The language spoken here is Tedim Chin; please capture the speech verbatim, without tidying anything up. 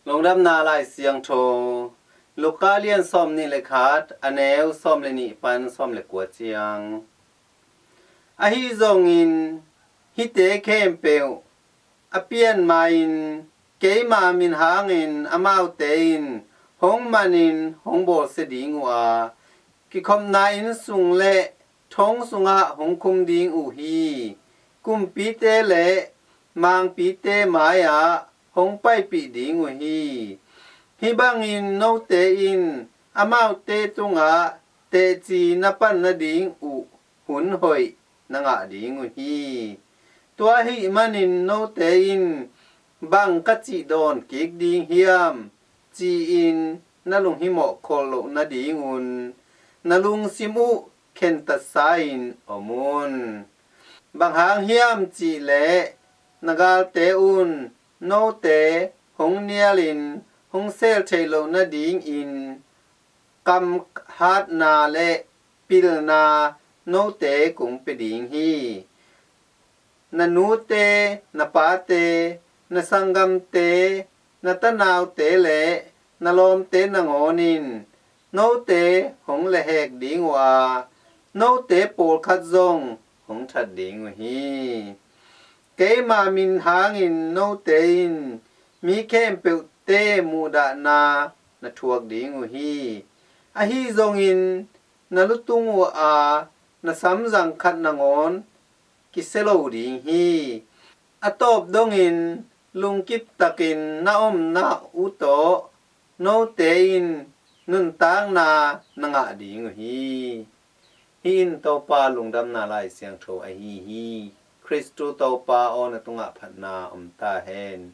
Lungdamna Lai Siangtho, Luka lian sawm nih le khat, a neu sawm le nih pan sawm le kua ciang. Ahi zongin hihte khempeuh a pian ma-in keima min hangin amaute in hong manin hong bawlsia ding uh a, kikhopna inn sung le thong sungah hong khum ding uh hi. Kumpite le mangpite mai-ah hong paipih ding uh hi. Hih bangin note in amaute tungah teci na pan nading uh hun hoih na ngah ding uh hi. Tua ahih manin note in bang ka cih dawn kik ding hiam, ci-in na lunghimawh khol loh nadingun na lungsim uh khentatsa-in om un. Bang hang hiam cihleh na galte un note hong nialin hong sel theih loh nadingin kam hatna le pilna note kong pia ding hi. Na nute, na pate, na sanggamte, na tanaute le na lawmte nangawn in note hong lehhek ding uh a, note pawlkhat zong hong that ding uh hi. Keima min hangin note in mi khempeuhte muhdahna na thuak ding uh hi. Ahi zongin na lutung uh a na samzang khat nangawn kisia lo ding hi. A tawp dongin lungkip takin na omna uh tawh note in nuntakna na ngah ding uh hi. Hih in Topa Lungdamna Lai Siangtho ahi hi. Khristu Topa aw, na tungah phatna om ta hen.